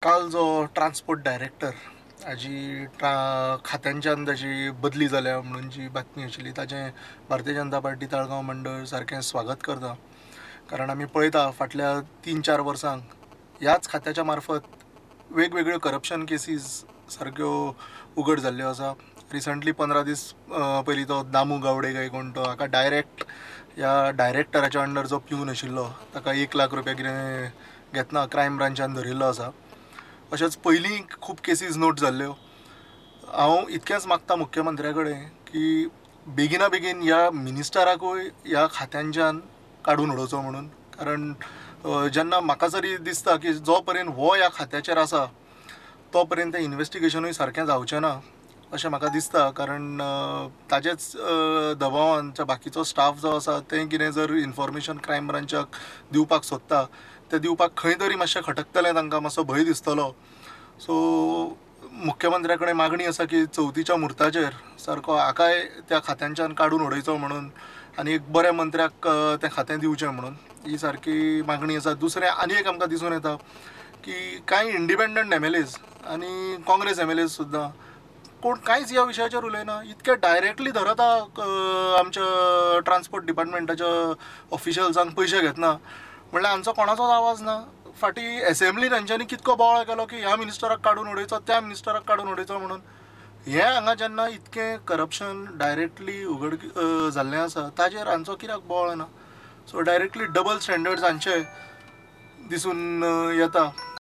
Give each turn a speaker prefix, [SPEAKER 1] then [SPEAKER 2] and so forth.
[SPEAKER 1] काल जो transport director हाजी खात्यांच्यान ताजी बदली जाल्या म्हणून जी बातमी आशिल्ली ताजें भारतीय जनता पार्टी ताळगांव मंडळ सारकें स्वागत करता. कारण आमी पळयता फाटल्या 3-4 वर्सांक ह्याच खात्याच्या मार्फत वेगवेगळ्यो करप्शन केसीस सारक्यो उगड जाल्ल्यो आसा. रिसंटली 15 दीस पयलीं तो दामू गावडे काय कोण तो हाका डायरेक्ट ह्या डायरेक्टराच्या अंडर जो प्यून आशिल्लो ताका 1 लाख रुपया कितें घेतना क्रायम ब्रांचान धरिल्लो आसा. अशेंच पयलीं खूब केसीस नोट जाल्ल्यो. हांव इतकेंच मागता मुख्यमंत्र्या कडेन की बेगिना बेगीन ह्या मिनिस्टराकूय ह्या खात्यांच्यान काडून उडोवचो म्हणून. कारण जेन्ना म्हाका जरी दिसता की जो पर्यंत हो ह्या खात्याचेर आसा तो पर्यंत तें इन्वेस्टिगेशनूय सारकें जावचें ना अशें म्हाका दिसता. कारण ताजेच दबावान बाकीचो स्टाफ जो आसा तें कितें जर इन्फॉर्मेशन क्रायम ब्रांचाक दिवपाक सोदता तें दिवपाक खंय तरी मातशें खटकतलें, तांकां मातसो भंय दिसतलो. सो मुख्यमंत्र्या कडेन मागणी आसा की चवथीच्या म्हुर्ताचेर सारको हाकाय त्या खात्यांच्यान काडून उडयचो म्हणून आनी एक बऱ्या मंत्र्याक तें खातें दिवचें म्हणून ही सारकी मागणी आसा. दुसरें आनी एक आमकां दिसून येता की कांय इंडिपेंडंट MLAs आनी काँग्रेस MLAs सुद्दां कोण कांयच ह्या विशयाचेर उलयना. इतके डायरेक्टली धरता आमच्या ट्रान्सपोर्ट डिपार्टमेंटाच्या ऑफिशियल्सांक पयशे घेतना म्हणल्यार हांचो कोणाचोच आवाज ना. फाटीं एसेंब्लीन हांच्यांनी कितको बोवाळ केलो की ह्या मिनिस्टराक काडून उडयचो त्या मिनिस्टराक काडून उडयचो म्हणून. हें हांगा जेन्ना इतकें करप्शन डायरेक्टली उगड जाल्लें आसा ताजेर हांचो कित्याक बोवाळ ना. सो डायरेक्टली डबल स्टँडर्ड्स हांचे दिसून येता.